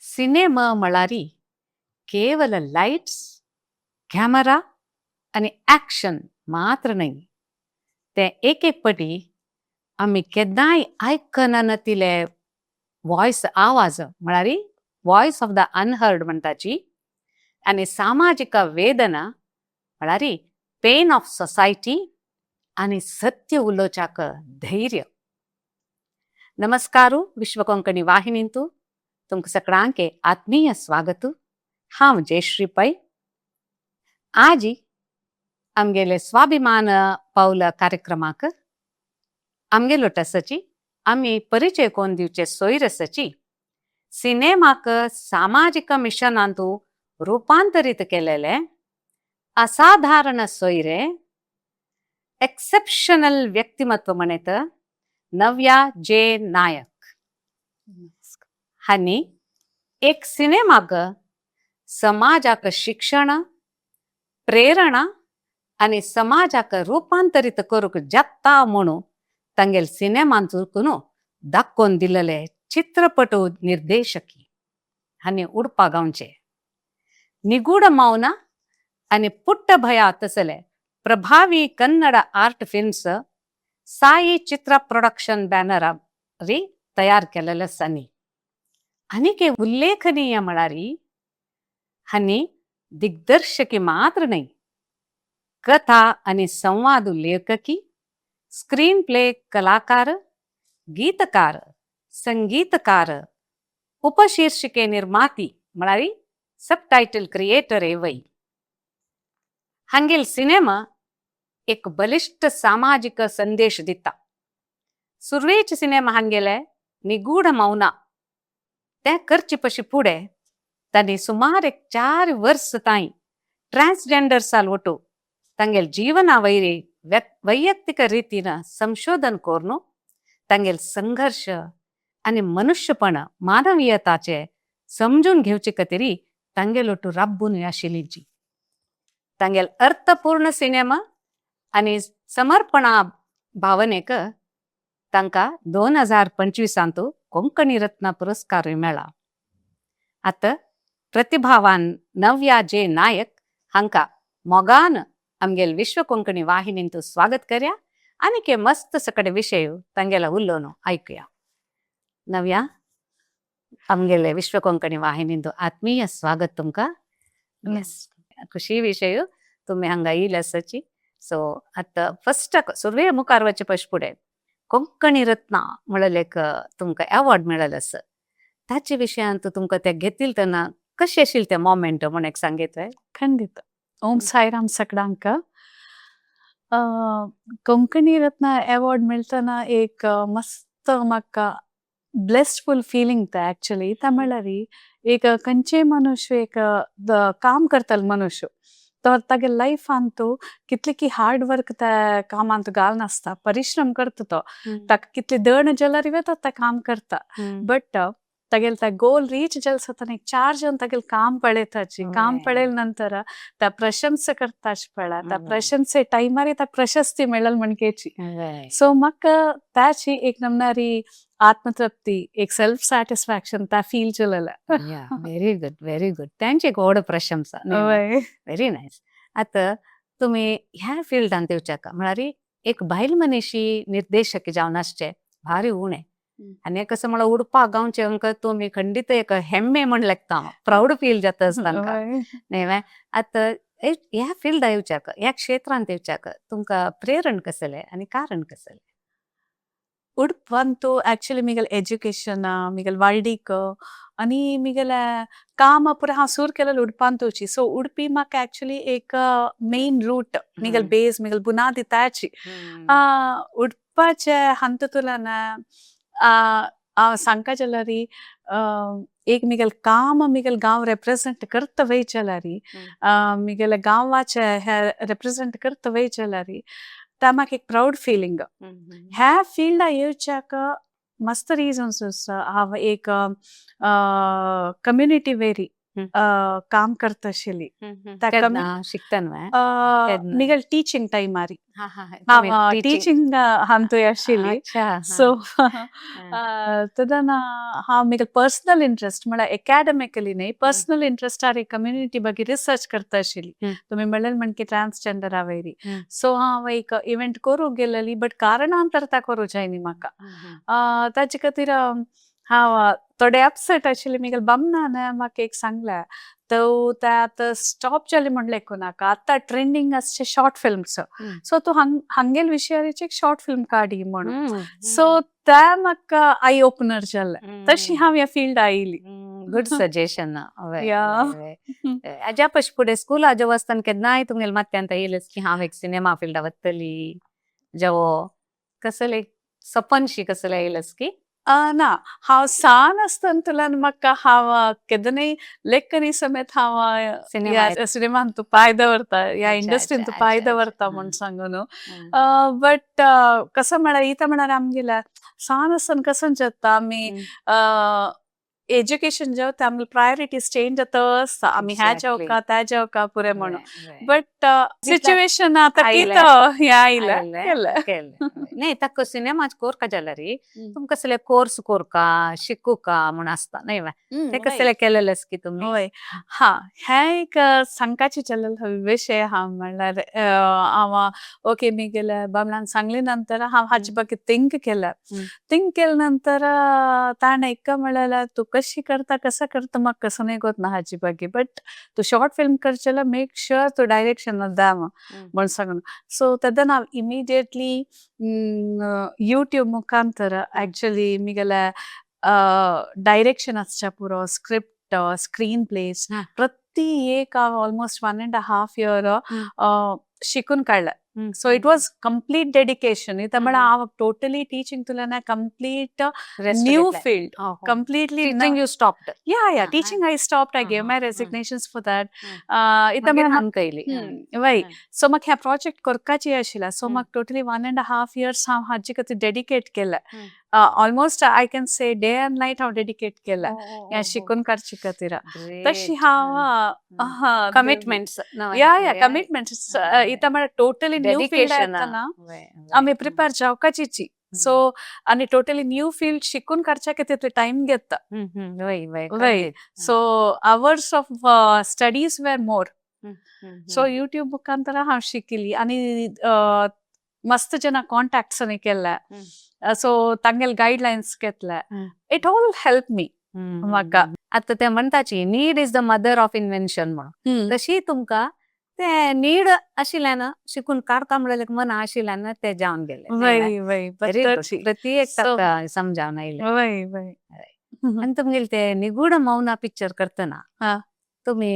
Cinema म्हळ्यार केवल lights, camera आनी ऍक्शन मात्र न्हय, ते एक एक पटी आमी केन्नाय आयकनातिले वॉयस, आवाज म्हळ्यार वॉयस ऑफ the unheard म्हणटाची आनी सामाजीक वेदना म्हळ्यार पेन ऑफ सोसायटी आनी सत्य उलोवच्याक धैर्य. नमस्कारू, विश्व कोंकणी वाहिनींतू तुमकां सगळ्यांके आत्मीय स्वागत. हांव जयश्री पै. आजी आमगेले स्वाभिमान पावल कार्यक्रमाक आमगेलो टसची आमी परिचय कोन दिवचे सोयरसची सिनेमाक सामाजिक मिशनांतू रूपांतरित केलेले असाधारण सोयरे, एक्सेप्शनल व्यक्तिमत्व म्हणत नव्या जे नायक हांणी एक सिनेमाक समाजाक शिक्षण, प्रेरणा आनी समाजाक रूपांतरीत करूंक जाता म्हणून तांगेल सिनेमान चुकून दाखोवन दिलेले चित्रपट निर्देशकी आनी उडपा गांवचे निगूढ मौन आनी पुट्ट भया तसले प्रभावी कन्नड आर्ट फिल्म्स साई चित्र प्रोडक्शन बॅनरारी तयार केलेले सनी. आनीक एक उल्लेखनीय म्हळ्यार हांणी दिग्दर्शकी मात्र न्हय, कथा आनी संवाद लेखकी, स्क्रीन प्ले कलाकार, गीतकार, संगीतकार, उपशीर्षिके निर्माती म्हळ्यार सबटायटल क्रिएटर एवय. हांगेल सिनेमा एक बलिष्ठ सामाजिक संदेश दिता. सुरवेच सिनेमा हांगेले निगूढ मौना ते करचे पशी फुडें तांणी सुमार एक 4 वर्स तांय ट्रान्सजेंडर साल ಒಟ್ಟು तांगेल जीवना वयरी वैಯಕ್ತಿಕ ರೀತಿನ संशोधन करून तांगेल संघर्ष आनी मनुष्यपण, मानवीयताचे समजून घेवचे खातीर तांगेल ಒಟ್ಟು राब्बून आशिल्ली. तांगेल अर्थपूर्ण सिनेमा आनी समर्पणा भावनेक तांकां 2025सांत कोंकणी रत्न पुरस्कारूय मेळ्ळा. आतां प्रतिभावान नव्या जे नायक हांकां मोगान आमगेल विश्व कोंकणी वाहिनींत स्वागत करया आनी के मस्त सकडे विशय तांगेला उलोवन आयकुया. नव्या, आमगेले विश्व कोंकणी वाहिनींत आत्मीय स्वागत तुमकां. खुशी विशय तुमी हांगा येयले आसाची. सो आतां फर्स्ट सुरवे मुखार वचचे पयशे फुडें कोंकणी रत्ना म्हणलें एक तुमकां अवॉर्ड मेळ्ळेलें आसा, ताचे विशयांत तुमकां ते घेतील तेन्ना कशें आशिल्लें तें मोमेंट म्हण एक सांगीत. ಖಂಡಿತ. ಓಂ ಸಾಯಿರಾಮ್ ಸಕಡಾಂಕ. कोंकणी रत्न अवॉर्ड मेळटना एक मस्त म्हाका ब्लेसफुल फिलींग ते ऍक्च्युली. त्या म्हळ्यार एक खंयचेय मनुष्य, एक काम करतलो मनुष्य, तो तागे लायफांतू कितले की हार्ड वर्क त्या कामांत घालून आसता, परिश्रम करता, तो ताका कितले दण जाल्यार तो ते काम करता, बट तागेले त्या गोल रीच जाल जातना एक चार जण तागेले काम पळयताची, काम पळयले नंतर त्या प्रशंसा करताच पळय, त्या प्रशंसे टायमार त्या प्रशस्ती मेळल म्हणकेची. सो म्हाका त्याची एक नमनारी आत्मतृप्ती, एक सेल्फ सॅटिस्फॅक्शन त्या फील जालेलें. Very good, very good. तांची एक व्हड प्रशंसा. Very nice. आतां तुमी ह्या फिल्डांत येवच्याक म्हळ्यार एक बायल मनीशी निर्देशक जावन आसचे भारी उणें आनी कसं म्हळ्यार उडपा गांवचे अंक तुमी खंडीत एक हेम्मे म्हण लेखता, प्राऊड फील जाता तांकां. न्हय? आतां ह्या फिल्डा येवच्याक, ह्या क्षेत्रांत येवच्याक तुमकां प्रेरण कसलें आनी कारण कसलें? उडपंतू ऍक्च्युली मिगेल एज्युकेशन, मिगेल वाल्डीक आनी मिगेले काम पुरा हांव सुरू केलें उडपांतूची. सो उडपी म्हाका ऍक्च्युली एक मेन रूट मिगेल, बेज मिगेल बुनादी त्याची. उडपाचे हंत तुलना हांव सांगता जाल्यार एक मिगेल काम मिगेल गांव रेप्रेझेंट करता वय जाल्यार, मिगेले गांवाचे हे रेप्रेझेंट करता वय जाल्यार त्या म्हाका एक प्राऊड फिलींग. ह्या फिल्डा येवच्याक मस्त रिजन्स आसा. हांव एक कम्युनिटी वेरी काम करता आशिल्ली. ताका केन्ना शिकतना न्हय? केन्ना? मिगल टीचिंग टायमारी. हा हा हांव टीचिंग हांतूय आशिल्ली. अच्छा. सो तेन्ना हांव मिगल पर्सनल इंट्रस्ट, म्हळ्यार एकाडेमिकली न्हय, पर्सनल इंट्रस्ट आरी कम्युनिटी ಬಗ್ಗೆ रिसर्च करता आशिल्ली. तुमी म्हणलें म्हण की ट्रान्सजेंडरा वयरी. सो हांव एक इव्हेंट करूंक गेलेली, बट कारणांतर ता करूं जायनी म्हाका. ताचे खातीर हांव थोडे अपसेट आशिल्ले. मिगल बामणान म्हाका एक सांगलें, तो ते आतां स्टॉप जाले म्हण लेखू नाका, आतां ट्रेंडींग आसचे शॉर्ट फिल्म्स, सो तूं हांगेल विशयाचेर एक शॉर्ट फिल्म काडी म्हणून. सो ते म्हाका I opener जालें, तशी हांव ह्या फिल्ड आयली. Good suggestion. हाज्या पशी फुडें स्कुला जेव आसतना केन्नाय तुमगेले माथ्यांत येयलेच की हांव एक सिनेमा फिल्डा वतली जेवो, कसले सपनशी कसले येयलेच की? ना, हांव सान आसतना तुल्यान म्हाका हांव केदनाय लेखनी समेत हांव सिनेमा सिनेमान तूं पांय दवरता, ह्या इंडस्ट्रीन तूं पांय दवरता म्हूण सांगून. बट कसं म्हळ्यार इतां म्हळ्यार आमगेल्या सान आसतना कसं जाता, आमी एज्युकेशन जेवता, आमगे प्रायोरिटीज चेंज जाता आसता, आमी ह्या जेवका त्या जेवका पुरें म्हणून. बट सिच्युएशन आतां कितें हें आयलें केलें. न्ही, ताका सिनेमा कोरका जाल्यार तुमकां कसले कोर्स कोरका, शिकूका म्हूण आसता न्हय? ते कसले केलेलेस की तुमी? हय, हा, हें एक सांगपाचें जालेलो विशय आहा. म्हणल्यार हांव ओके मिगेल्या बामणान सांगले नंतर हांव हाचे ಬಗ್ಗೆ थिंक केलें. थिंक केले नंतर ताणें एक म्हणलें, तूं कशी करता, कसं करता म्हाका कसं नाही गोत ना हाची ಬಗ್ಗೆ, बट तूं शॉर्ट फिल्म करचें जाल्यार मेक शुअर तूं डायरेक्शन दा म्हण सांगून. सो तेन्ना हांव इमिडिएटली युट्यूब मुखांतर एक्चुअली मिगेले डायरेक्शन आसच्या पुरो, स्क्रिप्ट, स्क्रीन प्लेस, प्रति एक हांव ऑलमोस्ट 1.5 इयर शिकून काडलें. So it was complete dedication. इतां म्हळ्यार हांव टोटली टिचींग तुल्यान complete new field, completely. Teaching you stopped? Yeah, teaching I stopped. I gave my resignations for that. इतां म्हळ्यार कयली. वय, सो म्हाका ह्या प्रोजेक्ट करपाची आशिल्लें. सो म्हाका टोटली 1.5 इयर्स हांव हाजे खातीर डेडिकेट केलें. Almost I can say day and night हांव डेडिकेट केलें हें शिकून काडचे खातीर. तशी हांव कमिटमेंट्स. या, कमिटमेंट्स. इतां म्हळ्यार टोटली न्यू फील्ड येतना आमी प्रिपेर जावपाचीची. सो आनी टोटली न्यू फील्ड शिकून काडच्या तितले टायम घेता. वय वय वय, so hours of studies were more. So YouTube मुखांतर हांव शिकली आनी मस्त जना कॉन्टॅक्ट्स केले, सो तांगेले गायडलायन्स घेतले. It all help me म्हाका. आतां ते म्हणटाची, need is the mother of invention म्हणून, तशी तुमकां ते नीड आशिल्ल्यान, शिकून काडता म्हणल्यार मन आशिल्ल्यान ते जावन गेले. वय वय प्रति एक ताका समजावन आयलें. वय वय आनी तुमगेले ते निगूढ मौना पिक्चर करतना तुमी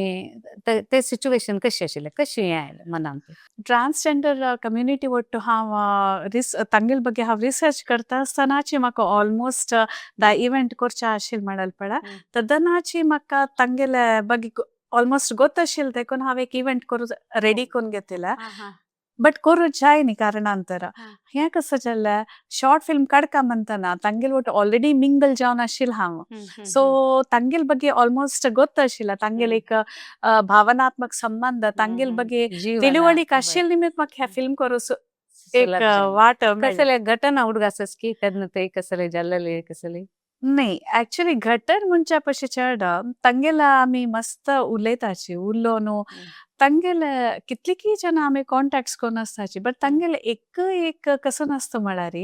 ते सिच्युएशन कशी आशिल्लें, कशी हें आयलें मनांत? ट्रान्सजेंडर कम्युनिटी ಒಟ್ಟು हांव रिस तांगेले ಬಗ್ಗೆ हांव रिसर्च करता आसतनाची म्हाका ऑलमोस्ट the event करचें आशिल्लें म्हणल पळय, तेन्नाची म्हाका तांगेले ಬಗ್ಗೆ ऑलमोस्ट गोत आशिल्लें. देखून हांव एक इव्हेंट करूं रेडी करून घेतिल्लें, बट करूं जाय न्ही कारणांतर. हें कसं जालें, शॉर्ट फिल्म काडका म्हणतना तांगेले ಒಟ್ಟು ऑलरेडी मिंगल जावन आशिल्लें हांव. सो तांगेले ಬಗ್ಗೆ ऑलमोस्ट ಗೊತ್ತ आशिल्लें, तांगेले एक भावनात्मक संबंध, तांगेले ಬಗ್ಗೆ ತಿಳುವಳಿಕೆ आशिल्ले निमित्त म्हाका ह्या फिल्म करूं एक वाट मेळ्ळी. कसले घटना उडगासस की तेन्ना ते कसले जाल्लेले कसले? नाही, ऍक्च्युली घटन म्हणच्या पशी चड तांगेला आमी मस्त उलयताची, उलोवन तांगेले कितलीकी जण आमी कॉन्टॅक्ट्स करून आसताची, बट तांगेले एक एक कसं नासता म्हळ्यार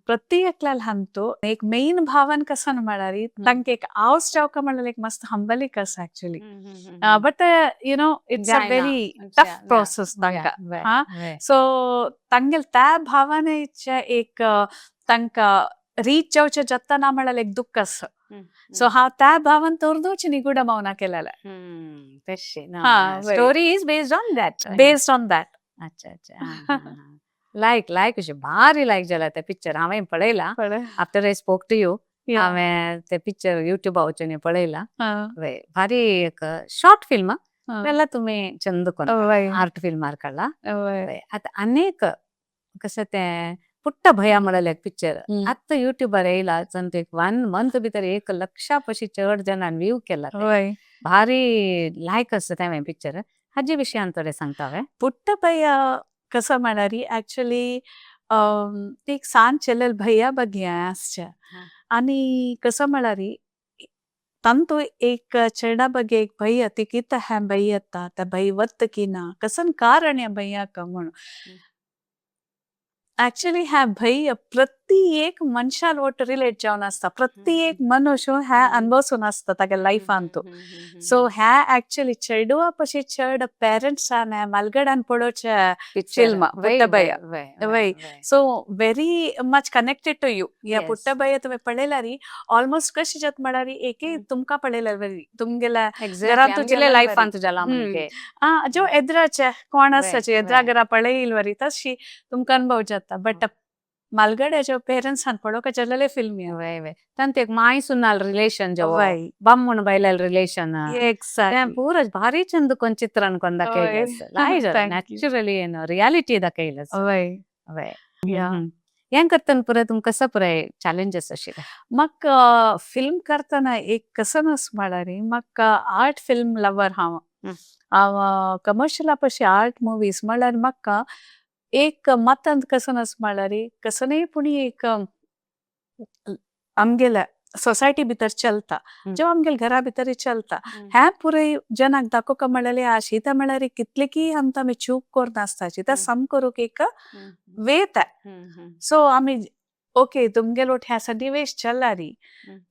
प्रति एकल्याला हांतो एक मेन भावन कसं म्हळ्यार तांकां एक आवस जावका म्हळ्यार एक मस्त हंबलीक आसा actually. But it's a very tough process तांकां. हा, सो तांगेले त्या भावनेचे एक तांकां रीच जावचें जाता ना म्हळ्यार एक दुःख आसा. सो हांव त्या भावन तोरदूच निगूढ मौना केलेलें. तशें. हा, वय. Story is based on that. Based on that. अच्छा, लायक लायक अशें भारी लायक जाला ते पिक्चर. हांवें पळयला. After I spoke to you, हांवें ते पिक्चर युट्यूबा वचून पळयला. वय, भारी एक शॉर्ट फिल्म जाल्यार तुमी चंद कोन आर्ट फिल्मार काडला. आतां आनीक कसं तें पुट्ट भया म्हळ्यार पिक्चर. हम्म. आत्तां युट्यूबार येयला संत एक वन मंथ भितर 1 लक्षा पशी चड जणांनी व्यू केला ते. भारी लायक आसा तें पिक्चर. हाजे विशयान थोडें सांगता वे? पुट्ट भैया कसं म्हळ्यार ऍक्च्युली एक सान चेलेल भैया ಬಗ್ಗೆ आसचे. आणि कसं म्हळ्यार तांतू एक चेडा ಬಗ್ಗೆ एक भैया ती कितें हें भै येता, त्या भै वत की ना, कसन कारण ह्या भैयाक म्हणून. ऍक्च्युली ह्या भै प्रति एक मनशाल वट रिलेट जावन आसता. प्रति एक मनुष्य ह्या अनुभवसून आसता तागे लायफान. सो ह्या ऍक्च्युली चेडवा पशी चड पेरंट्सान मालगडान पळोवचे फिल्म पुट्ट भैया. वय. So very much connected to you. ह्या पुट्ट भैया तुमी पळयल्यार ऑलमोस्ट कशी जाता म्हळ्यार एके तुमकां पळयल्यार बरी तुमगेल्या घरांत तुमगेल्या लायफान जाला म्हणजे. आ जो एद्राचे कोण आसाचे एद्रा घरा पळयल वरी तशी तुमकां अनुभव जाता. बट मालगड्याच्या पेरंट्सान पळोवका जाल्लेले फिल्म ह्या. वय वय, तांत एक माय सुनाल रिलेशन जो, बामण बायलाल रिलेशन. पूरा भारी चंद कोण चित्रण कोण दाखयलें. नॅचरली रियालिटी दाखयलें. वय. हें करतना पुराय तुमकां कसो पुराय चॅलेंजीस आशिल्ले? म्हाका फिल्म करतना एक कसं नस म्हळ्यार म्हाका आर्ट फिल्म लवर हांव. हांव कमर्शियला पशी आर्ट मुवीज म्हळ्यार म्हाका एक मतांत कसं नस म्हळ्यार कसनय पुणी एक आमगेल्या सोसायटी भितर चलता, जेव आमगेल्या घरा भितर चलता, हें पुराय जनाक दाखोवका म्हळ्यार आशिता म्हळ्यार कितले की आमकां आमी चूक करून आसता ते सम करूंक एक वे ते. सो आमी ओके तुमगेलो ह्या सन्निवेश चल्ला री,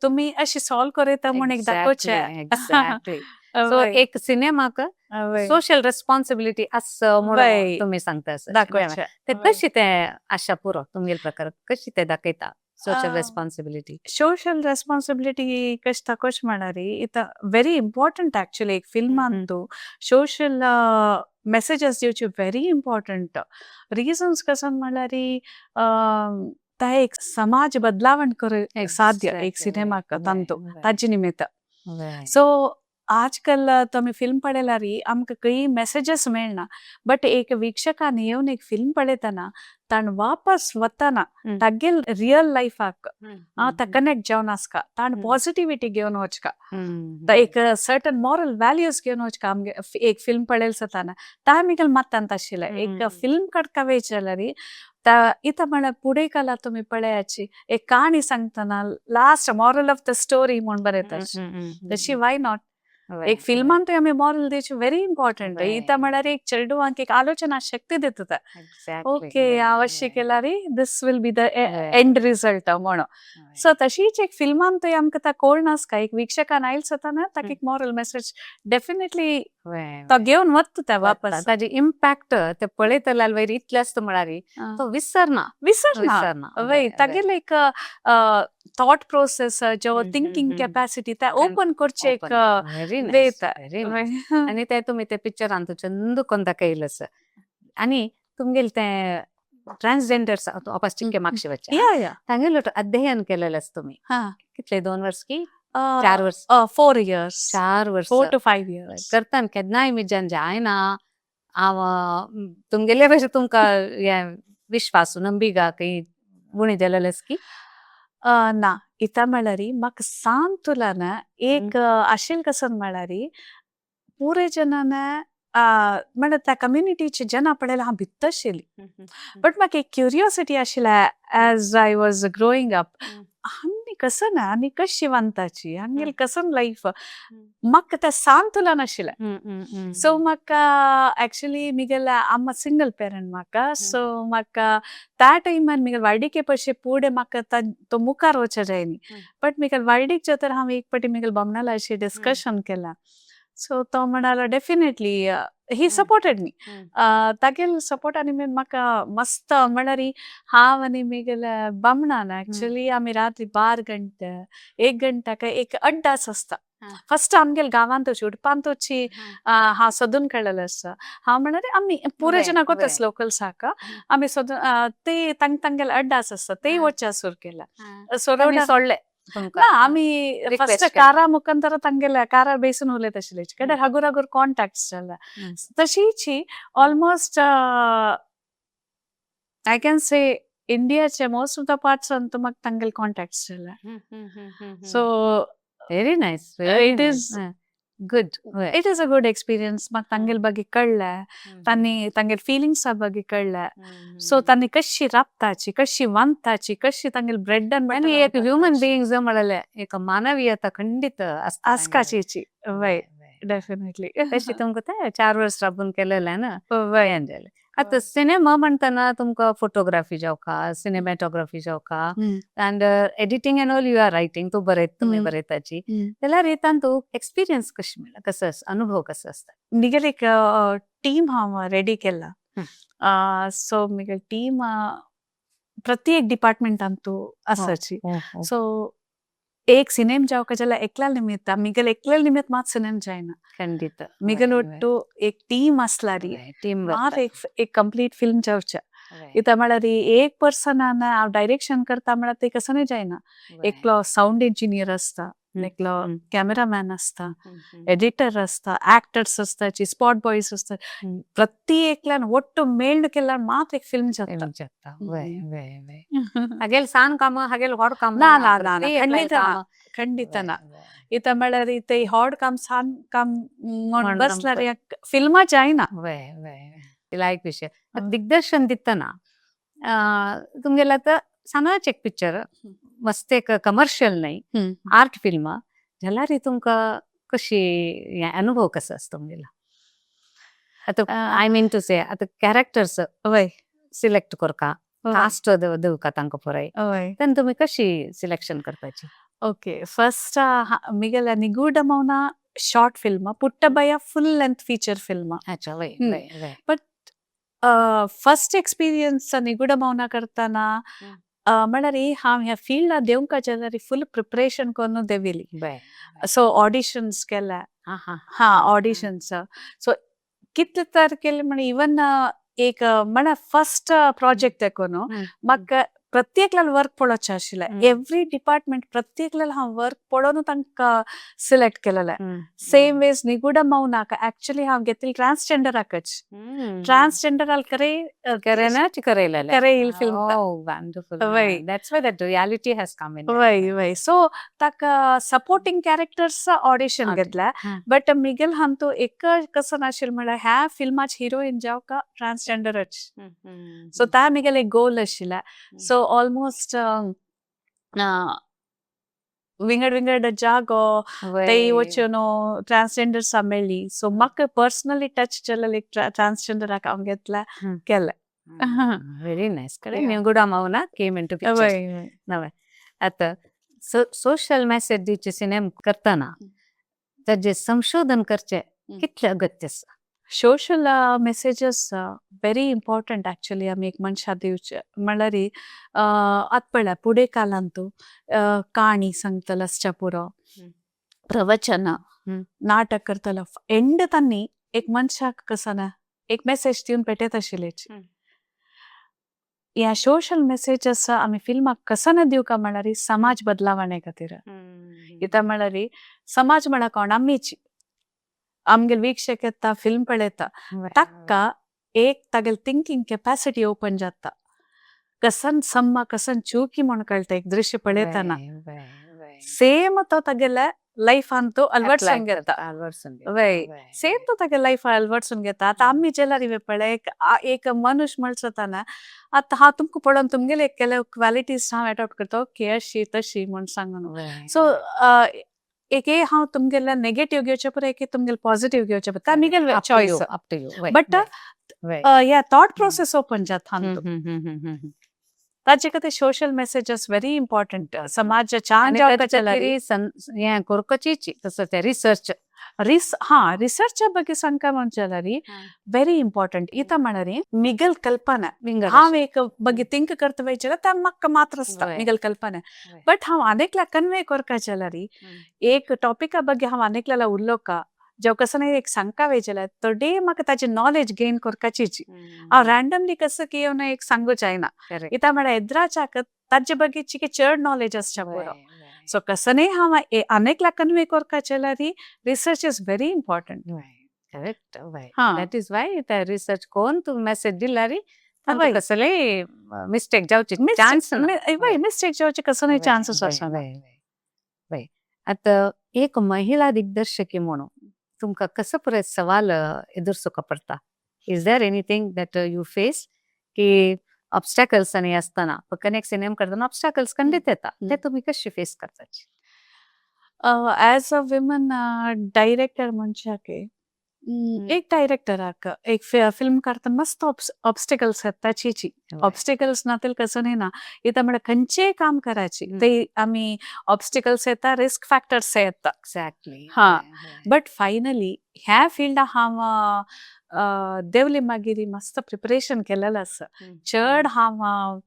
तुमी अशी सॉल्व करयता म्हूण एक दाखोवचें. एक्झॅक्टली. सो एक सिनेमाक सोशल रेस्पॉन्सिबिलिटी आस म्हणून तुमी सांगता. दाखोवचें. ते कशी ते आशा पुरो तुमगेले प्रकार कशी ते दाखयता सोशल रेस्पॉन्सिबिलिटी? सोशल रेस्पॉन्सिबिलिटी कशी दाखोवचें म्हळ्यार इतां व्हेरी इम्पॉर्टंट. ऍक्च्युली एक फिल्मांतू सोशल मेसेजीस दिवचे व्हेरी इम्पॉर्टंट. रिजन्स कसं म्हळ्यार ता एक समाज बदलावण करूंक साध्य एक सिनेमाक तांतू ताजे निमित्त. सो आजकाल तुमी फिल्म पळयल्यार आमकां खंय मेसेजीस मेळना, बट एक वीक्षकान येवन एक फिल्म पळयतना ताण वापस वतना तागेल रियल लायफाक ता कनेक्ट जावन आसका, ताण पॉझिटिव्हिटी घेवन वचका, ता एक सर्टन मॉरल व्हॅल्यूज घेवन वचका. आमगे एक फिल्म पळयले जाताना ता आमगेले मतांत आशिल्लें एक फिल्म काडका वयचे जाल्यार ता इतां म्हळ्यार फुडें काला तुमी पळयाची एक काणी सांगतना last moral of the story म्हूण बरयता, तशी why not एक फिल्मांतूय आमी मॉरल दिवची व्हेरी इम्पॉर्टंट. इतां म्हळ्यार एक चेडवांक एक आलोचना शक्ती दिता, ओके हांव अशें केल्यार this will be the end result म्हणून. सो तशीच एक फिल्मांतूय आमकां ता कळनासका एक वीक्षकान आयल जाताना ताका एक मॉरल मेसेज डेफिनेटली तो घेवन वता ते वापस. ताजी इम्पॅक्ट ते पळयतल्या वयर इतले आसता म्हळ्यार तो विसरना. विसरना. विसरना. वय, तागेले एक थॉट प्रोसेस जो थिंकिंग कॅपॅसिटी ते ओपन करचे एक व्हेरी वे. नायस. आनी ते तुमी ते पिक्चरान चंद कोण दाखयलें आसा. आनी तुमगेले ते ट्रान्सजेंडर्स वापस चिक्के मागशे वच्चे या या तांगेलो अध्ययन केलेलें आसा तुमी. कितले, 2 वर्स की 4 वर्स? 4 इयर्स. 4 वर्स. 4 टू 5 इयर्स. करतान केन्नाय मिज्यान जायना हांव तुमगेले भशेन तुमकां हें विश्वास नंबिका खंय उणी जालेलें आसा की? ना, इतां म्हळ्यार म्हाका सांत तुलान एक आशिल्लें कसं म्हळ्यार पुरे जनान म्हळ्यार त्या कम्युनिटीचे जना पळयल्यार हांव भित्त आशिल्ली, बट म्हाका एक क्युरियोसिटी आशिल्लें as I was growing up, आमी कसं ना आनी कशी वंताची हांगेले कसं लायफ, म्हाका तें सांतुलन आशिल्लें. सो म्हाका ऍक्च्युली मिगेले अम्मा सिंगल पेरंट म्हाका. सो म्हाका त्या टायमार मिगेले व्हार्डिके पशी पुढे म्हाका तो मुखार वचो जाय न्ही, बट मिगेले व्हार्डीक जातर हांव एक पाटी मिगेले बामणालाशी डिस्कशन केलां. सो तो म्हणालो डेफिनेटली ही सपोर्टेड मी. तागेले सपोर्ट आनी म्हाका मस्त म्हळ्यार हांव आनी मिगेले बामणान ऍक्च्युली आमी रात्री 12 घंटे 1 घंटाक एक अड्डास आसता. फस्ट आमगेले गांवांत उडपांतूची हांव सोदून काडलेलें आसा. हांव म्हळ्यार आमी पुरे जण कोतास लोकल साका आमी सोदून ते तांग तांगेले अड्डास आसता ते वचच्या सुरू केला. सो सोडले? ना, आमी फस्ट कारा मुखांतर तांगेल्या कारार बेसून उलयत आशिल्ले कित्याक हागूर हागूर कॉन्टॅक्ट जाला. तशीच ऑलमोस्ट I can say इंडियाचे most of the parts Antu म्हाका तांगेले कॉन्टॅक्ट्स जाले. So very nice, very it nice. Is good. It is a good experience. म्हाका तांगेले ಬಗ್ಗೆ कळ्ळें, तांणी तांगेले फिलिंग्सा ಬಗ್ಗೆ कळ्ळें. सो तांणी कशी राबताची, कशी वांदताची, कशी तांगेले ब्रेड अँड आणि बटर एक ह्युमन वांदताची. बीइंग्स म्हळ्यार एक मानवीयता खंडित आसता तांगेले. आसकाचीची वय, डेफिनेटली. तशी तुमकां ते 4 वर्स राबून केलेलें ना. वय. हें जालें. आतां सिनेमा म्हणटना तुमकां फोटोग्राफी जावका, सिनेमॅटोग्राफी जावका and editing and all, you are writing, तूं बरयत, तुमी बरयताची जाल्यार हे तांतू एक्सपिरियन्स कशें मेळ्ळा, कसो अनुभव कसो आसता? मिगेल एक टीम हांव रेडी केला. सो मिगेल टीम प्रत्येक डिपार्टमेंटांतू आसाची. सो एक सिनेम जावका जाल्यार एकल्या निमित्त, मिगेल एकल्या निमित्त मात सिनेम जायना. मिगेल ಒಟ್ಟು एक टीम आसलारी टीम. मात एक एक कंप्लीट फिल्म जावच्या. इता म्हळ्यार एक पर्सनान हांव डायरेक्शन करता म्हळ्यार ते कसं नाही जायना. एकलो साउंड इंजिनियर आसता, एकलो कॅमेरामॅन आसता, एडिटर आसता, ऍक्टर्स आसताची, स्पॉट बॉयज आसता. प्रत्येकल्यान ಒಟ್ಟು ಮೇಳ್ನು केल्यार मात एक फिल्म जाता. जाता, वय वय वय. हागेल सान काम, हागेल व्हड काम. ना ना ना ना, ಖಂಡಿತ ನಾ, ಖಂಡಿತ ನಾ. ಇತ म्हळ्यार ते हॉड काम सान काम म्हण बसल्यार फिल्मा जायना. वय वय, लायक विशय. आतां दिग्दर्शन दितना तुमगेलें आतां सानाच एक पिक्चर, मस्त एक कमर्शियल न्हय, आर्ट फिल्म जाल्यार तुमकां कशी हें अनुभव कसो आसता तुमगेलो आतां? I mean to से, आतां कॅरेक्टर्स सिलेक्ट करका, कास्ट दिवका तांकां पुराय, तेन्ना तुमी कशी सिलेक्शन करपाची? ಓಕೆ, ಫಸ್ಟ್ ಮಿಗಲ Nigooda Mouna short film, Puttabayya full length feature film. अच्छा वय वय वय ಬಟ್ ಫಸ್ಟ್ ಎಕ್ಸ್ಪೀರಿಯನ್ಸ್ ನಿಗೂಢ ಮೌನ करताना म्हळ्यार हांव ह्या फिल्डात देंवका जाल्यार फुल प्रिपरेशन करून देविली. सो ऑडिशन्स केले. हा हा हा, ऑडिशन्स. सो कितले तर केले म्हण इवन एक म्हळ्यार फर्स्ट प्रोजेक्ट देखून म्हाका प्रत्येकल्यान वर्क पळोवचें आशिल्लें. एवरी डिपार्टमेंट, प्रत्येकल्यान हांव वर्क पळोवन तांकां सिलेक्ट केलेलें. सेम वेज निगूढ मौनाक ऍक्च्युली हांव घेतिल्लें ट्रान्सजेंडराकच, ट्रान्सजेंडर करे. करेनाच करयलेलें. करे येईल film. Oh, wonderful. वय. That's why that reality has come in. वय वय, सो ताका सपोर्टिंग कॅरेक्टर्स ऑडिशन घेतले. बट मिगेल हांतू एक कसं नाशिल्लें म्हळ्यार ह्या फिल्माची हिरोईन जावका ट्रान्सजेंडरच. सो ता मिगेल एक गोल आशिल्लें. सो ऑलमोस्ट विंगड विंगड जागो ते वचून ट्रान्सजेंडर्स मेळ्ळी. सो म्हाका पर्सनली टच जालें एक ट्रान्सजेंडराक हांव घेतलें, केलें. Very nice. कडे निगुडा मौना केम इनटू पिक्चर. वय वय नवे आता सोशल मेसेज दिवचे सिनेमा करतना ताजे संशोधन करचे कितले अगत्य आसा? Social messages very important actually आमी एक मनशा दिवचे. म्हणल्यार आतां पळय, फुडें कालांतू काणी सांगतलो आसच्या पुरो, प्रवचन, नाटक करतलो, एंड तांणी एक मनशाक कसो ना एक मेसेज दिवन पेटयत आशिल्लेच. ह्या सोशल मेसेजस आमी फिल्माक कसो ना दिवका म्हळ्यार समाज बदलावणे खातीर. कित्याक म्हळ्यार समाज म्हळ्यार कोण? आमीच. आमगेले वीक्षक येता, फिल्म पळयता, ताका एक तागेले थिंकींग केपॅसिटी ओपन जाता. कसन सम्मा कसन चूकी म्हूण कळटा एक दृश्य पळयतना. सेम तो तागेले लायफान तो अळवडसून घेता. वय, सेम तो तागे लायफ अळवडसून घेता. आतां आमी जेल्यार इवे पळय, एक एक मनुष्य म्हणसताना आतां हांव तुमकां पळोवन तुमगेले केले क्वालिटीज हांव एडॉप्ट करता, ओके अशी तशी म्हूण सांगून. सो एक हांव तुमगेले नेगेटीव घेवचे परस एक तुमगेले पॉझिटिव्ह घेवचे पडटा, मिगेले choice. Up to you. But या थॉट प्रोसेस ओपन जाता. ताजे खातीर सोशल मेसेजस व्हेरी इम्पॉर्टंट, समाज छान जावपाक जाल्यार. हें करपाचीच तसो ते रिसर्च. हा, रिसर्चा ಬಗ್ಗೆ सांगका म्हणचे जाल्यार व्हेरी इम्पॉर्टंट. इता म्हळ्यार मिगल कल्पना, हांव एक ಬಗ್ಗೆ थिंक करता वयचे जाल्यार ते म्हाका मात्र आसता मिगल कल्पना. बट हांव आनेकल्या कन्वे करपा जाल्यार, एक टॉपिका ಬಗ್ಗೆ हांव आनेकल्या उलोवका जेव कसो एक सांगका वयचे जाल्यार थोडे म्हाका ताचे नॉलेज गेन करपाचीच. हांव रँडमली कसो की येवन एक सांगू जायना. इता म्हळ्यार एद्राच्याक ताजे ಬಗ್ಗೆ चिके चड नॉलेज आसच्या पुरो. सो कसनय हांव आनेकल्या कन्वे करपा जाल्यार research is very important. Correct, that is why ते रिसर्च कोन तूं मेसेज दिल्यार तांकां कसलेय मिस्टेक जावची चान्स ना. वय, मिस्टेक जावचे कसलोय चान्सीस आसना. वय, आतां एक महिला दिग्दर्शकी म्हणून तुमकां कसो परत सवाल एदुरसुका पडटा? Is there anything that you face की ऑब्स्टॅकल्स आनी आसतना, कनेक्ट सिनेमा करतना ऑब्स्टॅकल्स खंडीत येता, ते तुमी कशी फेस करताची? ॲज अ विमन डायरेक्टर म्हणच्याके एक डायरेक्टराक एक फिल्म काडतना मस्त ऑब्स्टिकल्स येता चीची. ऑब्स्टिकल्स नातील कसं नाही ना. इथं म्हळ्यार खंयचेय काम करायची ते आमी ऑब्स्टिकल्स येता, रिस्क फॅक्टर्स येता. हा, बट फायनली ह्या फिल्डा हांव देवली मागीर मस्त प्रिपरेशन केलेलं आसा. चड हांव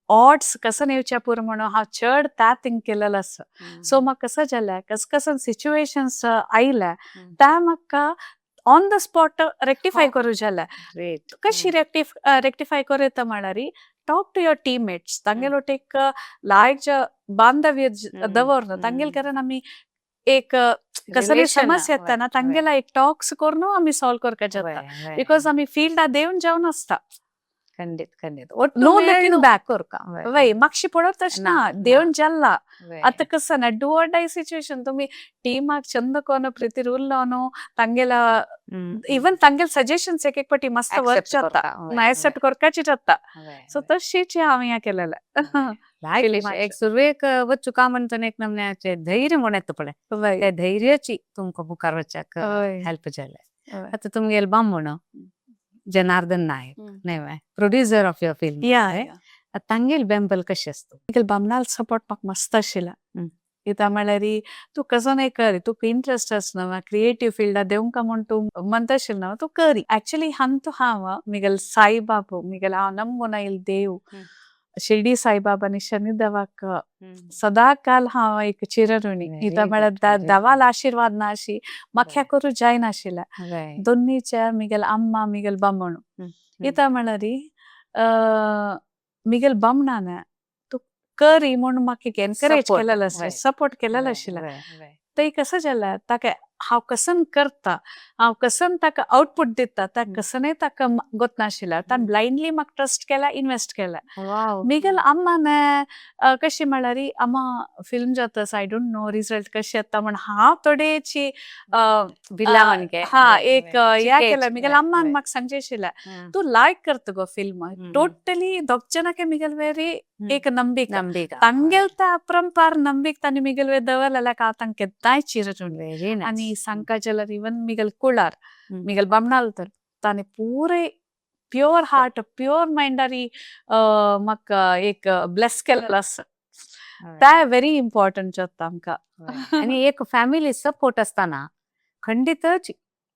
ऑड्स कसं येवच्या पुरो म्हणून हांव चड त्या थिंक केलेलं आसा. सो म्हाका कसं जालें, कस कसन सिच्युएशन्स आयल्या त्या म्हाका ऑन the spot rectify करूं जालें. कशी रेक्टिफाय करूं येता म्हळ्यार, टॉक टू your teammates. तांगेलो एक लायक बांधव्य दवरन तांगेल कारण आमी एक कसली समस्या येता ना, तांगेला एक टॉक्स करून आमी सॉल्व करपाक जाता, because आमी फिल्डा देवन जावन आसता. खंडीत खंडीत. No looking back. करका. वय, मातशी पडत तशें ना, देवन जाल्ला. आतां कसं ना, do or die situation. तुमी टीमाक चंद कोन प्रितीर उरलो, तांगेला इवन तांगेल सजेशन्स एक एक पटी मस्त वर्क जाता, एक्सेप्ट करपाची जाता. सो तशीच हांव हें केलेलें. एक सुरवेक वच्चू का म्हणतना एक नमन्याचे धैर्य म्हण येता पळय, त्या धैर्याची तुमकां मुखार वच्चाक हेल्प जालें. आतां तुमगेले बामण जनार्दन नायक न्हय, प्रोड्युसर ऑफ your film, तांगेल बेंबल कशें आसता? तांगेल बामणाल सपोर्ट म्हाका मस्त आशिल्ला. कित्याक म्हळ्यार तूं कसो नाही कर, तुका इंट्रस्ट आसा न्हू क्रिएटीव फिल्डा देवंका म्हूण तूं म्हणता आशिल्लो न्हू, तूं करी. एक्चुअली हांतू हांव मिगेल साईबाबा, मिगेल हांव नंबून आयिल्लो देव शिर्डी साईबाबा आनी शनिदेवाक सदा काल हांव एक चिरऋणी. कित्याक म्हळ्यार देवाल आशिर्वाद ना अशी म्हाका करूं जायनाशिल्लें. दोन्नीच्या मिगेल अम्मा, मिगेल बामण. कित्याक म्हळ्यार मिगेल बामणान तूं करी म्हूण म्हाका एक एनकरेज केलेलो आसलें, सपोर्ट केलेलो आशिल्लें. ते कसं जालें, ताका हांव कसन करता, हांव कसन ताका आउटपुट दिता, ताका कसनय ताका गोतनाशिल्लें. ताणें ब्लायंडली म्हाका ट्रस्ट केला, इन्वेस्ट केला. मिगेल अम्मान कशी म्हळ्यार, अम्मा फिल्म जाता, I don't know result कशें येता म्हण हांव थोडेची हा एक ह्या केलें. मिगेल अम्मान म्हाका सांगचें आशिल्लें, तूं लायक करता गो फिल्म टोटली. दोग जाणांक मिगेल वेरी एक नंबिका. तांगेल त्या अपरंपार नंबिक तांणी मिगेल वे दवरलेल्या, हांव तांकां केन्नाय चिरऋणी. आनी सांगका जाल्यार इवन मिगेल कुळार, मिगेल बामणाल तर ताणें पुरे प्योर हार्ट, प्योर मायंडारी म्हाका एक ब्लेस केलेलो आसा. ते व्हेरी इम्पॉर्टंट जाता आमकां. आनी एक फॅमिली सपोर्ट आसतना खंडीतच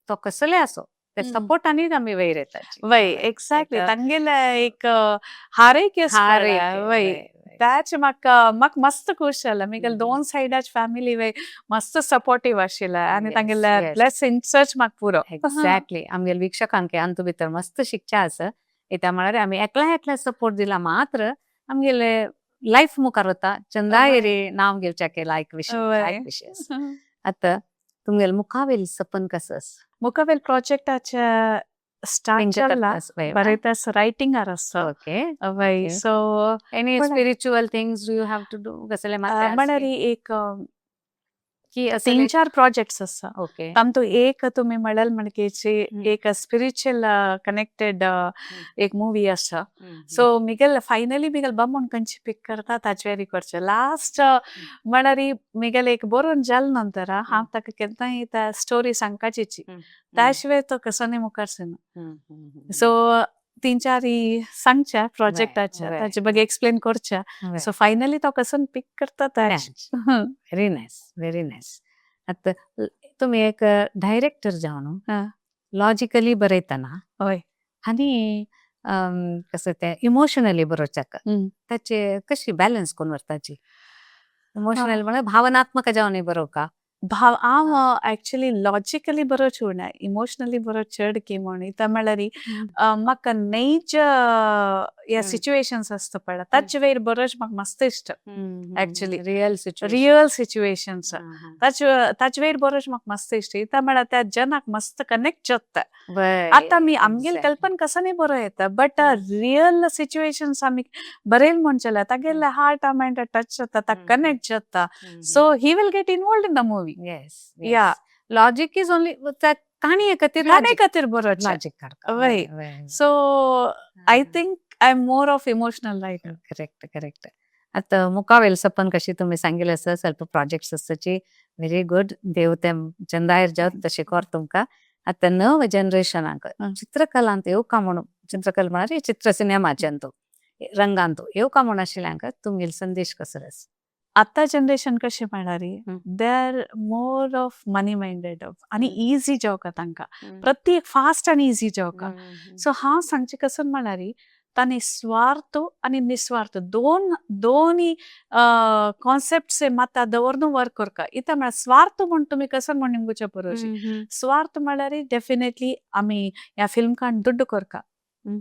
तो कसलेय आसो, त्या सपोर्टानीच आमी वयर येता. वय, एक्झॅक्टली. तांगेले एक हारेक. वय, त्याच म्हाका म्हाका मस्त खुश जालें. मिगेल दोन सायडाच फॅमिली वय मस्त सपोर्टीव आशिल्लें आनी तांगेले ब्लेसिंग्सच म्हाका पुरो. एक्झॅक्टली. आमगेले वीक्षकांक अंतू भितर मस्त शिकचें आसा. कित्याक म्हळ्यार आमी एकल्या एकल्या सपोर्ट दिला मात्र आमगेले लायफ मुखार वता, चंदायरी नांव घेवच्याके लायक विशय लायक विशय आसा. आतां तुमगेले मुखावेल सपन कसं आसा? मुखावेल प्रोजेक्टाचे स्टार्ट जाला, बरें, रायटिंगार आसा. वय, so Any spiritual things do you have to do, कसले? म्हळ्यार एक की तीन चार प्रोजेक्ट्स आसा. तांतू एक तुमी म्हणल्यार म्हणकेची एक स्पिरिच्युअल कनेक्टेड एक मुवी आसा. सो मिगेल फायनली मिगेल बामण खंयची पिक करता ताचेर करचें. लास्ट म्हळ्यार मिगेल एक बरोवन जाल नंतर हांव ताका केन्नाय त्या स्टोरी सांगपाची, त्या शिवाय तो कसो न्ही मुखार सरना. सो तीन चार सांगच्या प्रोजेक्टाच्या, ताचे बगे एक्सप्लेन करच्या. सो फायनली तो कसो पिक करता ताच. Very nice, very nice. आतां तुमी एक डायरेक्टर जावन लॉजिकली बरयतना आनी कसं ते इमोशनली बरोवच्याक, ताचे कशी बॅलन्स करून व्हरताची? इमोशनल म्हळ्यार भावनात्मक जावन बरोवका? भाव हांव एक्चुअली लॉजिकली बरोवचें उरना, इमोशनली बरो चड की म्हण. इता म्हळ्यार म्हाका नैज ह्या सिच्युएशन्स आसता पळय, ताचे वयर बरोवचें म्हाका मस्त इश्ट actually. Real situation. Real situations, ताचे वयर बरोवचें म्हाका मस्त इश्ट. इता म्हळ्यार त्या जनाक मस्त कनेक्ट जाता. आतां आमी आमगेले कल्पना कसनी बरो येता, बट रियल सिच्युएशन्स आमी बरयल म्हण जाल्यार तागेले हार्ट मायंड टच जाता, ताका कनेक्ट जाता, so he will get involved in the movie. Logic is only काणये खातीर. काणये खातीर बरोवचें. लॉजिक. वय. So I think I am more of emotional writer. Correct correct. आतां मुखावेल सपन कशी तुम्ही सांगितलं आसा, ಸ್ವಲ್ಪ ಪ್ರಾಜೆಕ್ಟ್ಸ್ आसाची. Very good. देव ते चंदायर जावत तशें कर तुमकां. आतां नव जनरेशनाक चित्रकलांत येवका म्हणून, चित्रकला म्हळ्यार चित्र सिनेमाच्यांतू रंगांतू येवका म्हूण आशिल्ल्यांक तुमगेलो संदेश कसो आसा? आतां जनरेशन कशें म्हळ्यार they are more of money minded आनी इजी जावका तांकां, प्रत्येक फास्ट आनी इजी जावका. सो हांव सांगचें कसो म्हळ्यार तांणी स्वार्थ आनी निस्वार्थ दोन दोनी कॉन्सेप्ट्स मात दवरून वर्क करका. इता म्हळ्यार स्वार्थ म्हण तुमी कसो म्हण निमगुचे परोवची. स्वार्थ म्हळ्यार डेफिनेटली आमी ह्या फिल्म काण दुड्डू करका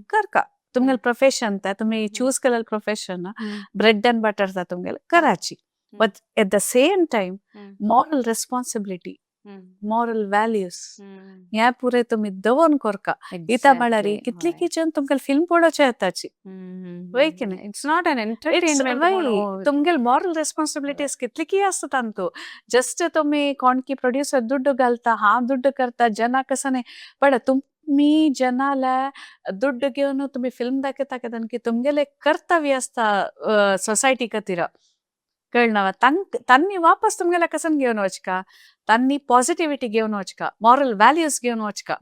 करका, तुमगेले प्रोफेशन ते तुमी चूज केलेले प्रोफेशन, ब्रेड अँड बटर ता तुमगेले, कराची. But at the same time moral responsibility, moral values ह्या पुरे तुमी दवरून करका. इता म्हळ्यार कितली किचन तुमकां फिल्म पळोवचें येताची, वय की न्ही? It's not an entertainment. तुमगेले मॉरल रेस्पॉन्सिबिलिटीज कितली की आसता तांतू. जस्ट तुमी कोणकी प्रोड्युसर दुड्डू घालता, हांव दुड्डू करता, जना कसो न्ही, पण तुमी जनाले दुड्डू घेवन तुमी फिल्म दाखयता की तुमगेले कर्तव्य आसता सोसायटी खातीर, कळना? तांनी वापस तुमगेले कसन घेवन वचका, तांनी पॉझिटिव्हिटी घेवन वचका, मॉरल व्हॅल्यूज घेवन वचका,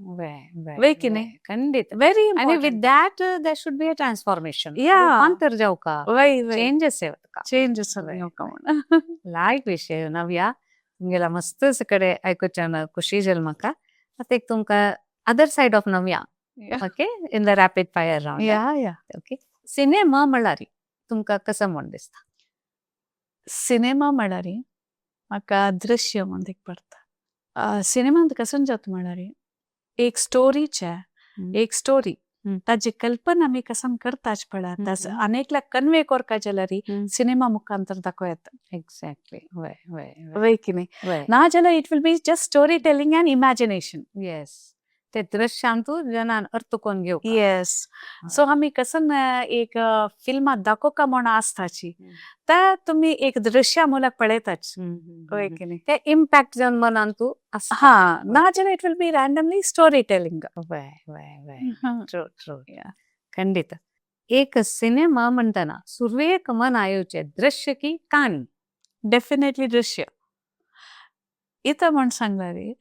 वय की न्ही? खंडित. व्हेरी. आणि with that there should be a transformation. रूपांतर जावका. वय वय. चेंजेस येवका. चेंजेस येवका म्हण. लायक विशय नव्या तुमगेला. मस्त कडेन आयकुच्यान खुशी जाल म्हाका. आतां एक तुमकां other side of Navya, okay, in the rapid fire round. Yeah. Okay, cinema म्हळ्यार तुमकां कसो म्हण दिसता? सिनेमा म्हळ्यार म्हाका दृश्य म्हण एक पडटा. सिनेमांत कसो जाता म्हळ्यार एक स्टोरीचे, एक स्टोरी, ताजी कल्पना आमी कसन करताच पळय, आनी एकल्याक कन्वे करपा जाल्यार सिनेमा मुखांतर दाखोवं येता. एक्झॅक्टली, वय वय. वय की न्ही? ना जाल्यार it will be just story telling and imagination. Yes, ते दृश्यांतू जनान अर्थ कोण घेवका. येस, सो आमी कसन एक फिल्मात दाखोवका म्हण आसताची, ते तुमी एक दृश्या मुलाक पळयताच, वय की न्ही? ते इम्पॅक्ट जावन मनान तूं आसता. हा, ना जाल्यार it will be randomly story telling. वय वय वय, ट्रू ट्रू. खंडित. एक सिनेमा म्हणटना सुरवेक मन येवचें दृश्य की काणी? डेफिनेटली दृश्य. इता म्हण सांगला रे,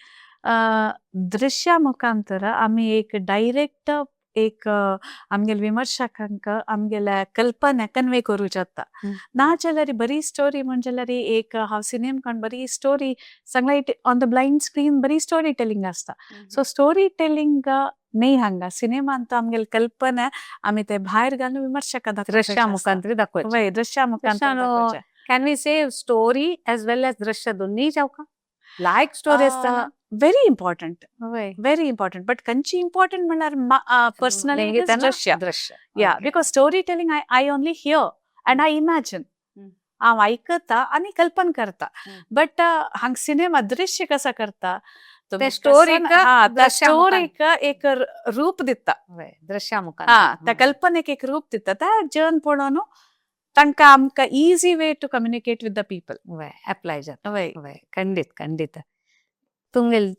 दृश्या मुखांतर आमी एक डायरेक्ट एक आमगेले विमर्शकांक आमगेल्या कल्पना कन्वे करूं जाता. ना जाल्यार बरी स्टोरी म्हण जाल्यार एक हांव सिनेमा काण बरी स्टोरी सांगला, it on the blind screen बरी स्टोरी टेलिंग आसता. सो स्टोरी टेलिंग न्ही, हांगा सिनेमांत आमगेले कल्पना आमी ते भायर घालून विमर्शका. दृश्या मुखांतर दाखोवचें. वय, दृश्या मुखांतर दाखोवचें. Can we say story as well as दृश्य दोन्ही जावका लायक स्टोरी आसतना? Very important. वय. व्हेरी इम्पॉर्टंट, बट खंयची इम्पॉर्टंट म्हणल्यार पर्सनली दृश्य. दृश्य. Yeah, because story telling I only hear and I imagine. हांव आयकता आनी कल्पना करता, बट हांग सिनेमा दृश्य कसा करता? त्या स्टोरीक. त्या स्टोरीक एक रूप दिता. दृश्या मुखार. हा, त्या कल्पनेक एक रूप दिता. त्या जन पळोवन तांकां आमकां easy way to communicate with the people. वय, अप्लाय जाता. वय. वय, खंडित खंडित. तुमगेल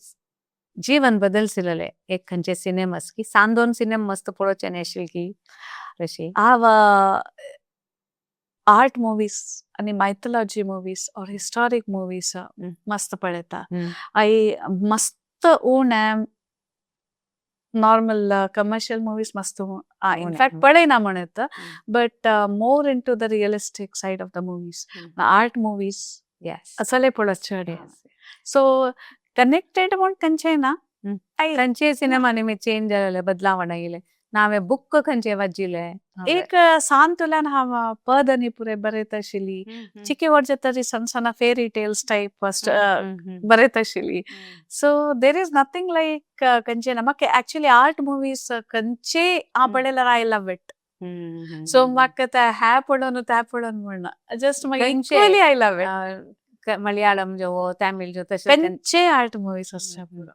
जीवन बदलसिलेले एक खंयचे सिनेमास की सांदोन सिनेमा मस्त पळोवचें आशिल्ली की तशी? हांव आर्ट मुवीज आनी mythology movies or historic movies मस्त पळयता. I मस्त उणें नॉर्मल कमर्शियल मुवीज मस्त इनफॅक्ट पळयना म्हणत, but more into the realistic side of the movies, art movies असले पळोवप चड. सो कनेक्टेड म्हण खंयचें ना. खंयचे सिनेमा निमी चेंज जालेले, बदलावण आयिल्ले नावे बुक खंयचे वाचिले. एक सांतुल्यान हांव पदनी पुरे बरयत आशिल्ली. चिके वर्जे तरी सण सण फेरी टेल्स टायप बरयत आशिल्ली. So there is nothing like खंयचे ना म्हाका. एक्चुअली आर्ट मुवीज खंयचे हांव पळयल्यार I love it. So म्हाका ते हॅ पळोवन ते पळोवन म्हणना, जस्ट म्हाका equally I love it. Malayalam जो, तमिळ जो, तशें खंयचे आर्ट मुवीज आसचे पुरो.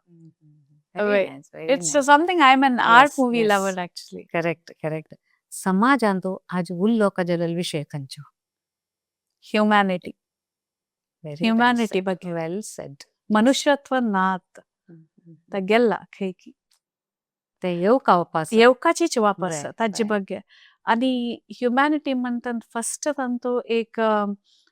It's something, I am an art movie lover actually. Correct correct. समाजांत आज उल्लो कजल विषय खंयचो? ह्युमॅनिटी. ह्युमॅनिटी ಬಗ್ಗೆ. Well said. ಮನುಷ್ಯತ್ವ ನಾತ್ ಗೆಲ್ಲ ಖೈಕಿ. ते येवका वापस. येवकाचीच वापस ताजे ಬಗ್ಗೆ. आणि ह्युमॅनिटी म्हणतात फस्ट ತಂತು एक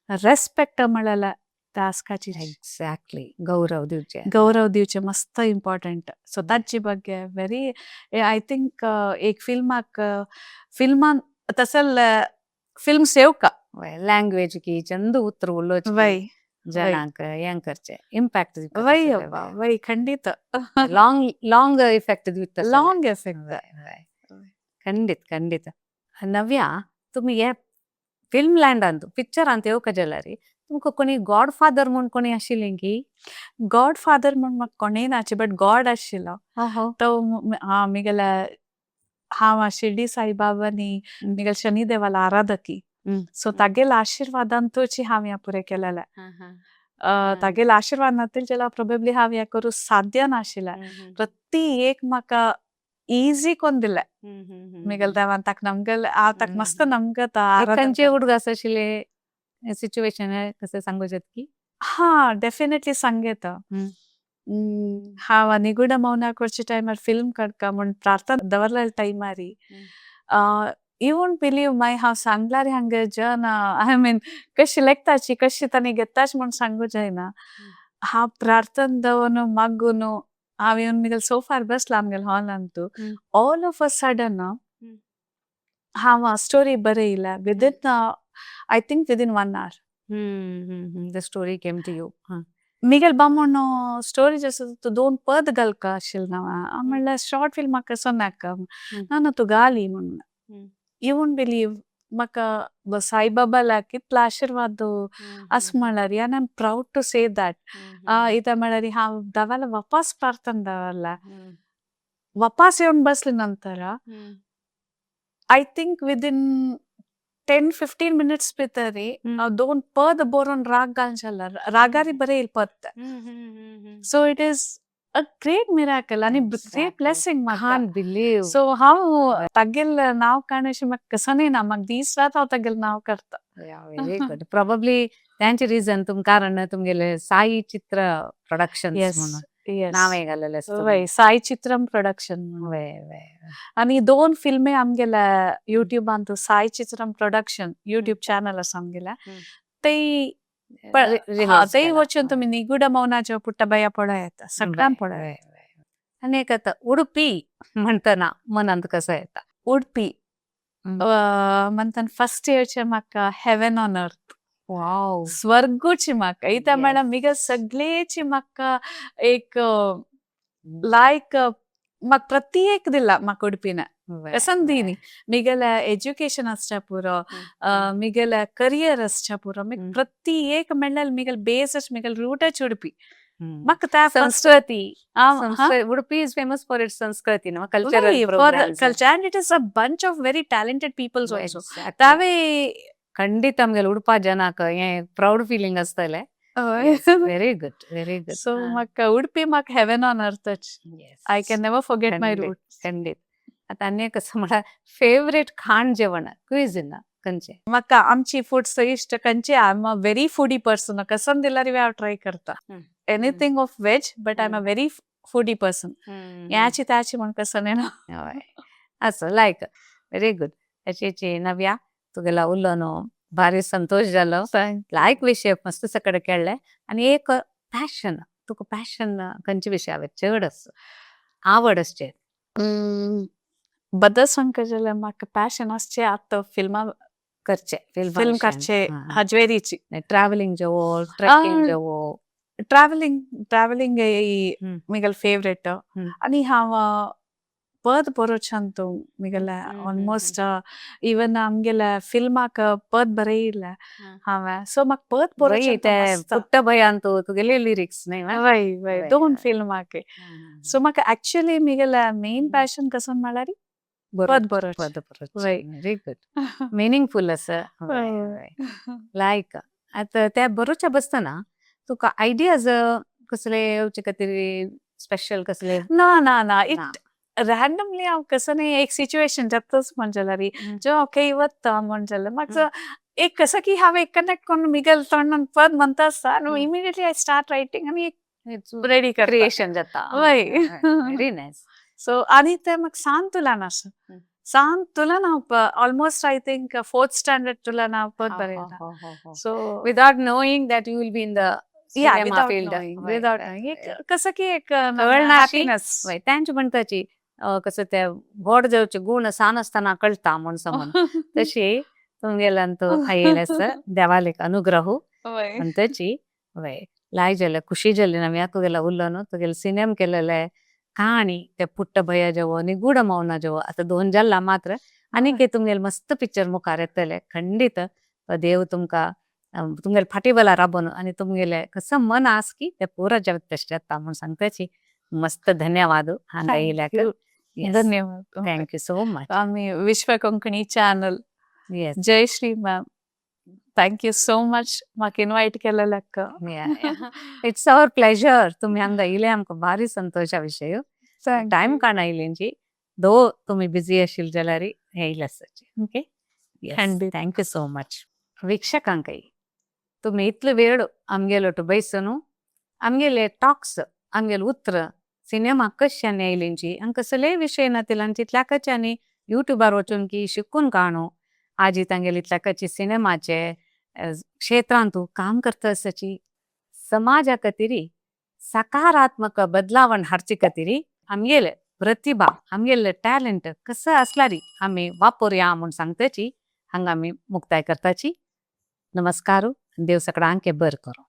रेस्पेक्ट म्हळ्यार त्या. एक्झॅक्टली, गौरव दिवचे. गौरव दिवचे मस्त इम्पॉर्टंट. सो ताचे ಬಗ್ಗೆ ವೆರಿ I think एक फिल्माक फिल्मान तसल फिल्म सेवका. लँग्वेज की चंद उतर उलोवचे वै जनांक हें करचे इम्पॅक्ट. वै वै, ಖಂಡಿತ. ಲಾಂಗ್ ಲಾಂಗ್ इफेक्ट दिवता. Long effect. ಖಂಡಿತ ಖಂಡಿತ. नव्या, तुम्ही हे फिल्म लँडांत पिक्चरांत येवका जाल्यार तुमकां कोणी गॉड फादर म्हूण कोणी आशिल्लें की? गॉड फादर म्हूण म्हाका कोणूय नाचे, बट गॉड आशिल्लो तो. हा, मिगेले हांव शिर्डी साईबाबानी मिगेले शनिदेवाला आराधकी. सो तागेले आशीर्वादांतूच हांव हें पुरें केलेलें. तागेले आशीर्वाद नातिल्ले जाल्यार प्रोबेबली हांव हें करूं साध्य नाशिल्लें. प्रति एक म्हाका इजी कोन्न दिलें मिगेले देवान. ताका नमगेले हांव ताका मस्त नमगता. खंयचे उडगास आशिल्ले सिच्युएशन कशें सांगू शकता की? हा, डेफिनेटली सांगता. हांव निगूढ मौना करचे टायमार फिल्म काडका म्हूण प्रार्थना दवरलेले टायमारी, you won't believe my, हांव सांगल्यार हांगा जन, I mean, कशी लेखताची कशी तांणी घेताच म्हूण सांगू जायना. हांव प्रार्थना दवरून मागून हांव येवन मिगेले सोफार बसला आमगेले हॉलांतू. ऑल ऑफ अ सडन हांव स्टोरी बरयल्या within, I think, within one hour. The story came to you. Miguel Baman story जसो दोन पद घालका आशिल्लें ना. हांव म्हणल्यार शॉर्ट फिल्म म्हाका सोनाका ना ना, तूं घाली म्हणून. You won't believe, म्हाका साईबाबाला कितलो आशिर्वाद अस म्हळ्यार, and I am proud to say that. इत्या म्हळ्यार हांव देवाला वापस प्रार्थना दवरला, वापस येवन बसले नंतर I think within 10-15 minutes भितरी हांव दोन पद बरोवन राग घालून जाला, रागारी बरयल पद. So it is a great miracle आनी ग्रेट ब्लेसिंग म्हाका. Can't believe. सो हांव तागेल नांव काडून म्हाका कसनय ना. म्हाका दीस रात हांव तागेलें नांव करता. Very good. Probably त्यांचे रिझन तुम कारण तुमगेले साई चित्र प्रोडक्शन म्हणून नाव घालेलें. वय, साई चित्रम प्रोडक्शन म्हणून. वय वय आनी दोन फिल्मे आमगेल्या युट्यूबांत, साई चित्रम प्रोडक्शन युट्यूब चॅनल आसा आमगेल्या. ते तेय वचून तुमी निगूढ मौनाचो पुट्टबया पळय येता, सगळ्यां पळय. आनी एक आतां उडुपी म्हणटना मनांत कसो येता? उडपी म्हणटान फर्स्ट येवचें म्हाका हेवन ऑन अर्थ. वाव. स्वर्गूची म्हाका. इत्या म्हळ्यार मिगे सगळेची म्हाका एक लायक म्हाका प्रत्येक दिला म्हाका उडपीन संदीनी. मिगेले एज्युकेशन आसच्या पुरो, मिगेले करियर आसच्या पुरो, प्रत्येक म्हणल्यार मिगेले बेसच, मिगेले रूटच उडपी म्हाका त्या. संस्कृती. Udupi is famous for its संस्कृती ना, cultural for culture, and it is a bunch of very talented peoples also. तावे. ಖಂಡಿತ ಆಮೇಲೆ ಉಡುಪಾ ಜನಕ್ ಪ್ರೌಡ್ ಫೀಲಿಂಗ್ आसतलें. Very good, very good. So म्हाका उडपी म्हाका हेवन ऑन अर्थच. I can never forget my root. ಖಂಡಿತ. आतां आनी कसं म्हळ्यार फेवरेट खाण जेवण, क्विझिन खंयचें? म्हाका आमची फूड्स इश्ट खंयचे. I am a very foodie person. कसम दिल्यार हांव ट्राय करता anything of veg, but I am a very foodie person. ह्याची त्याची म्हण कसं ना. हय, असं लायक. Very good. अशीची नव्या, तुगेला उलोवन भारी संतोष जालो. लायक विषय मस्त सकड केळ्ळे. आनी एक पॅशन, तुका पॅशन खंयच्या विशयावर चड आसा, आवड आसचे? बद्दल सांगता जाल्यार म्हाका पॅशन आसचें आतां फिल्मां करचे. फिल्म करचे हजवेरीची. ट्रॅव्हलिंग जेवो, ट्रेकिंग जेवो? ट्रॅव्हलिंग, ट्रॅव्हलिंग ही मिगेल फेवरेट. आनी हांव पद बरोवचें मिगेले ऑलमोस्ट इवन आमगेले फिल्माक पद बरयले हांवें, सो म्हाका पद वय, बरोवचें ते मस्त. पुट्ट भयांतु तुगेले लिरिक्स न्ही वा? वय वय, दोन फिल्माक. सो म्हाका एक्चुअली मिगेले मेन पॅशन कसो म्हळ्यार पद बरोवचें. पद बरोवचें. वय. व्हेरी गुड, मिनिंगफुल आसा. वय. वय, लायक आतां त्या बरोवच्या बसतना तुका आयडियाज कसले येवचे खातीर स्पेशल कसले? ना ना ना, ना. It randomly हांव कसं न्ही एक सिच्युएशन जाताच म्हणजाल्यार, जेव्हा हांव खंय वता म्हणजाल्यार म्हाका एक कसं की हांव एक कनेक्ट करून मिगेल तोंडान पद म्हणता आसता आनी इमिडिएटली I start writing आनी एक रेडी करता. क्रिएशन जाता. वय. Very nice. सो आनी ते म्हाका सान तुलान आसा, सान तुलान हांव almost I think fourth standard तुलान हांव पद बरयता, so Without knowing that you will be in the yeah, cinema without field. knowing, without knowing. एक कसं की एक कळनाशी. हॅपीनेस. वय, तांचे म्हणटाची कसं ते व्हड जावचे गुण सान आसतना कळटा म्हूण समज, तशी तुमगेल्यान तो आयिल्लें आसा देवाले एक अनुग्रह म्हणटाची. वय, लाय जालें, खुशी जाली नव्या तुगेल्या उलोवन. तुगेले सिनेम केलेले कहाणी ते पुट्ट भया जेवो निगूढ मौना जेवो आतां दोन जाला मात्र, आनीक तुमगेले मस्त पिक्चर मुखार येतले खंडीत. तो देव तुमकां तुमगेले फाटीबला राबोन आनी तुमगेले कसं मन आस की ते पुरा जगत तशें जाता म्हूण सांगताची. मस्त धन्यवाद हांगा येयल्याक. धन्यवाद. Thank you so much. आमी Vishwa Konkani channel, Jayashree ma'am, thank you so much म्हाका इनवायट केलेल्याक. It's our pleasure. तुम्ही हांगा येयले, आमकां भारी संतोशा विशय. टायम काडून आयलेंची दो तुम्ही बिझी आशिल्ले जाल्यार येयले आसचे. ओके. खंडीत. Thank you so much. वೀಕ್ಷकांकय तुमी इतलो वेळ आमगेलोटू बैसून आमगेले टॉक्स, आमगेले उत्र सिनेमा कश्यान येयलेंची आनी कसलेय विशय नातिल्ल्यान तितल्याकच्यानी युट्यूबार वचून की शिकून काणू. आजी तांगेले इतल्याकची सिनेमाचे क्षेत्रांतू काम करता आसाची, समाजा खातीर सकारात्मक बदलावण हाडचे खातीर आमगेले प्रतिभा, आमगेले टॅलंट कसो आसल्यारी आमी वापरया म्हूण सांगताची. हांगा आमी मुक्ताय करताची. नमस्कार, देव सगळ्यांके बरें करूं.